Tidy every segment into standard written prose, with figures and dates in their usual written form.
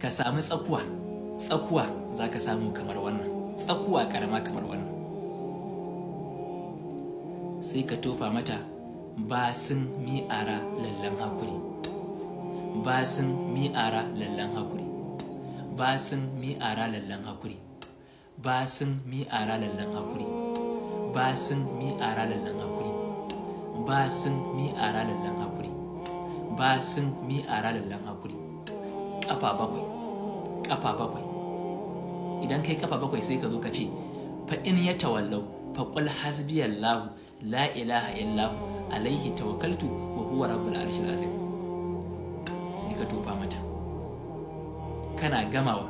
Ka sami tsakuwa, tsakuwa za ka samu kamar wannan, tsakuwa karama kamar wannan. Sai ka tofa mata basin mi'ara lallan hakuri, basin mi'ara lallan hakuri, basin mi'ara lallan hakuri, basin mi'ara lallan hakuri, basin mi'ara lallan hakuri, basin mi'ara lallan hakuri, basin mi'ara lallan hakuri, kafa bakwai, kafa bakwai. Idan kai kafa bakwai, sai ka zo ka ce: "Fa in yatawallau fa qul hasbiyallahu la ilaha illahu alaihi tawakkaltu wa huwa rabbul arshil azim." Sai ka tofa mata. Kana gamawa,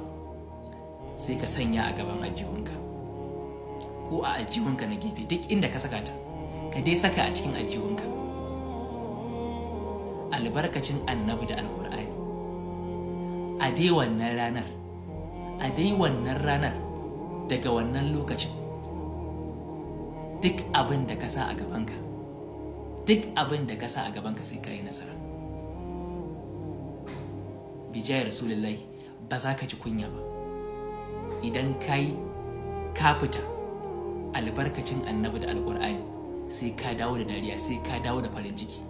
sai ka sanya a gaban aljihunka ko a aljihunka na gefe, duk inda ka saka ta, ka dai saka a cikin aljihunka. Albarkacin Annabi da Alkur'ani, a dai wannan ranar, a dai wannan ranar, daga wannan lokacin, duk abin da ka sa a gabanka, duk abin da ka sa a gabanka, sai ka yi nasara. Bijayar Rasulullahi, ba za ka ji kunya ba idan ka yi ka fita. Albarkacin Annabi da Alkur'ani, sai ka dawo da dariya, sai ka dawo da farin ciki,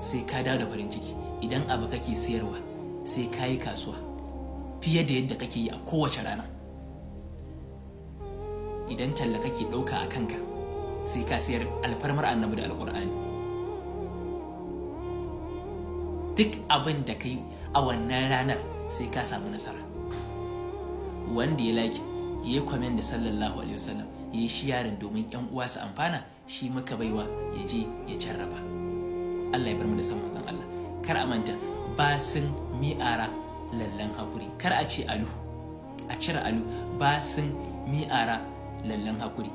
sai ka dawo da farin ciki. Idan abu kake siyarwa, sai ka yi kasuwa fiye da yadda kake yi a kowace rana. Idan talla kake ɗauka a kanka, sai ka siyar, alfarmar Annabi da Alkur'ani. Duk abin da ka yi a wannan ranar, sai ka samu nasara. Wanda ya like, ya yi comment da sallallahu alaihi wasallam, ya yi sharing domin yan uwa su amfana, shi muka baiwa ya je ya jarraba. Allah ya bar mu da san manzon Allah. Kar a manta, basin mi'ara lallan hakuri. Kar a ce alu, a cire alu. Basin mi'ara lallan hakuri,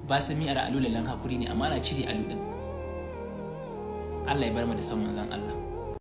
basin mi'ara alu lallan hakuri ne, amma ana cire alu din. Allah ya bar mu da san manzon Allah.